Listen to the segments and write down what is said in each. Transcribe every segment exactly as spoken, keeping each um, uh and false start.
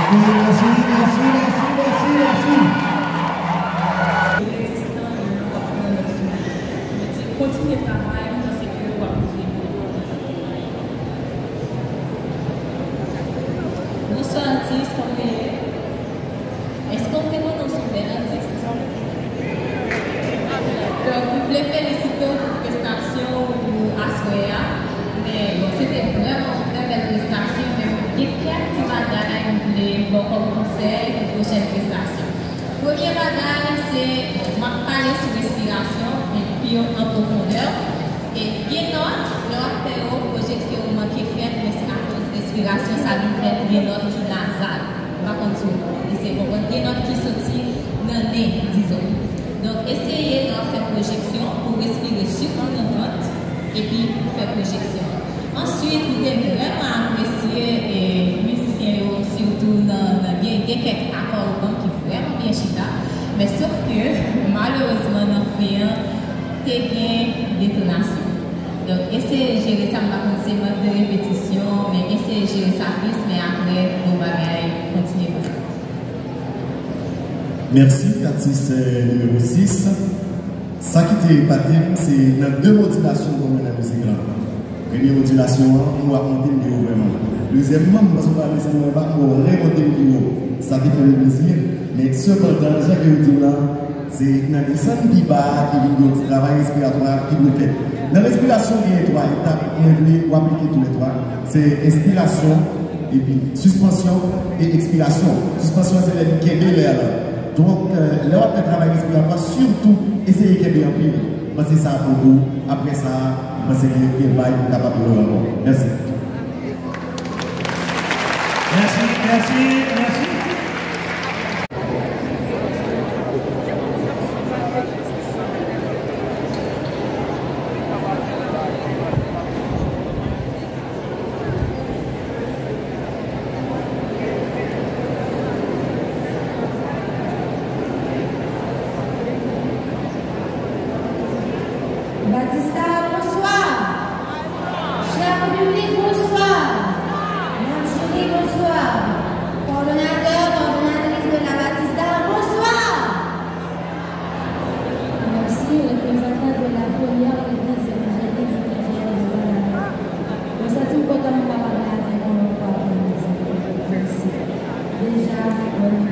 Mèsi, mèsi, mèsi, mèsi, mèsi. Rezistan yo ap pran lòt chemen. Yo di, kontinye travay, m panse ke w ap rive. Bonswa, atis, kòman w ye? Èske w te kontan w se yon bèl atis? Donk, m vle felisite w pou prestasyon w aswè a. Men, bon, se te vrèman yon trè bèl prestasyon, men gen kèk ti bagay m vle ba w kòm konsèy pou pwochèn prestasyon. Premye bagay, se, bon, m ap pale sou respirasyon, men pi an pwofondè. E gen lòt, lè w ap fè yo, pwojeksyon yo manke fèt, men se akoz respirasyon sa vin fèt, gen lòt ki nazal. M pa konn si w eseye konprann. Gen nòt ki soti nan nen, dizon. Donk, eseye lè w ap fè pwojeksyon pou w respire sitou nan vant epi fè pwojeksyon an. Answit, m te vrèman apresye, e, mizisyen yo, sitou nan, nan gen, gen kèk akò yo ban m ki vrèman byen chita, men sof ke, malerezman, nan fen an, te gen detonasyon. Donk, eseye jere sa, m pa konn se mank de repetisyon, men eseye jere sa plis, men apre, bon bagay, kontinye konsa. Mèsi, atis, eh, nimewo sis. Sa ki te epate m, se nan de modilasyon mwen wè nan mizik lan. Premye modilasyon an, m wè ap monte l pi wo vrèman. Dezyèmman, m panse w pa desann mwen anba, m wè w remonte l pi wo. Sa te fè m plezi, men sepandan, jan ke yo di w lan, se nan desann pi ba a ki vin gen yon ti travay respiratwa ki dwe fèt. Nan respirasyon, gen twa etap, mwen vle w aplike toulètwa. Se enspirasyon, epi sispansyon e ekspirasyon. Sispansyon se lè n kenbe lè a la. Donk, eh, lè w ap fè travay respiratwa, sitou eseye kenbe anpil. Panse sa pou ou. Apre sa, m panse ke gen vibe ou kapab jwe ankò. Mèsi. Mèsi, mèsi, mèsi. Batista, bonswa. Chè piblik, bonswa. Manm jiri, bonswa. Kòdonatè, kòdonatris de la Batista, bonswa. Mèsi, reprezantan de la premyè e dezyèm jenis de Jewova Lamè. Mwen santi m kontan m kapab la avèk nou ankò aprèmidi. Mèsi. Deja, bòn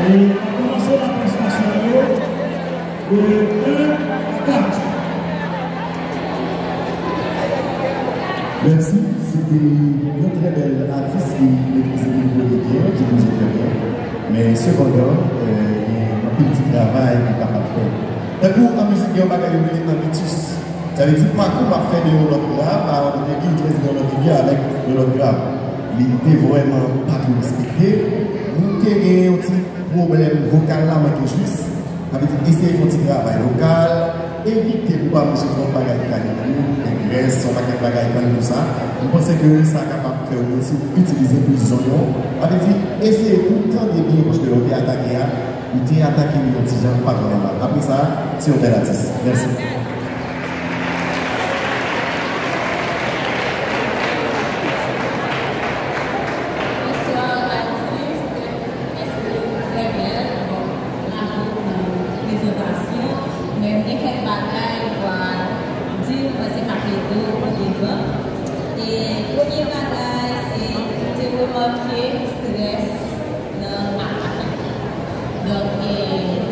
E n ap kòmanse la prestasyon yo de un à quatre. Mèsi, se te yon trè bèl atis ki metrize nivo li byen, ki bouje trè byen. Men sepandan, euh, gen anpil ti travay ki kapab fèt. Tankou an mizik, gen yon bagay yo rele an mitis. Sa vle di pakou m ap fè de yon lòt grav a yon lòt epi ou chwazi de yon lòt epi avèk yon lòt grav. Li te vrèman pa tou respekte. Nou te gen yon ti pwoblèm vokal la, manke jis. Sa vle di eseye fè yon ti travay vokal, evite pou pa manje twòp bagay kalite, nègrès, yon pakèt bagay kalite sa. M panse ke sa kapab fè w reyisi itilize plis zonyon. Sa vle di eseye pou tande byen paske lè w te atake a, ou te atake li yon ti jan pa twò nòmal. Apre sa, se yon bèl atis. Mèsi. Bonswa, atis. Mèsi trè bèl. Bon, bravo pou prezantasyon. Men m gen kèk bagay pou di, mwen se Makedo pou devan. E premye bagay, se te remake strès nan atak. Donk, e,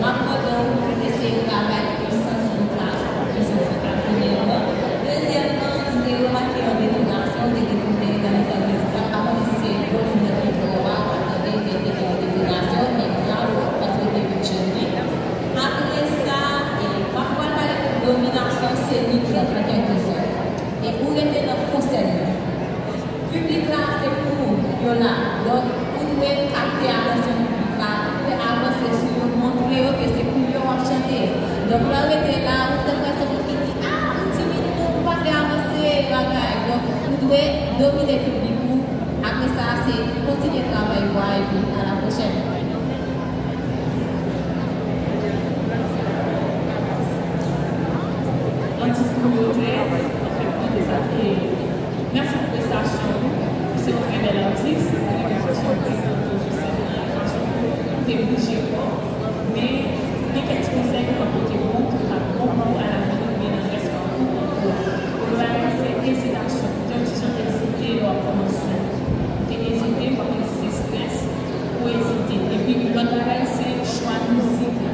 m ap mande w pou eseye travay pwisans vokal, pwisans vokal premyèman. Dezyèmman, m te remake yon detonasyon, m te detone nan mitan mizik la, m pa konnen si se volim nan ki twò ba, ou pa tande, men te gen yon detonasyon, men bravo, paske w te mensyone li. Apre sa, e, m ap pral pale de dominasyon senik lan, an kèlke sòt. E ou rete nan fon sèn nan. Piblik la, se pou yo la. Donk, ou dwe kapte atansyon piblik la, ou dwe avanse sou yo, montre yo ke se pou yo w ap chante. Donk, lè w rete la, ou fè enpresyon moun ki di, "Ah, ou timid, non, ou pa vle avanse, bagay." Donk, ou dwe domine piblik ou. Apre sa, se kontinye travay ou a, epi a la pwochèn. Atis nou yo trè, anfèt, mwen te sa te Mèsi pou prestasyon ou. Ou se yon trè bèl atis. Mwen renmen fason w te prezante w sou sèn nan, fason w te bouje kò w. Men, gen kèk ti konsèy ke m ap pote pou ou ki ka bon pou ou alavni oubyen nan rès pakou w. Premye bagay, se ezitasyon. Ou te yon ti jan ezite lè w ap kòmanse. Ou te ezite, m pa konnen si se strès ou ezite. Epi, lòt bagay, se chwa mizik.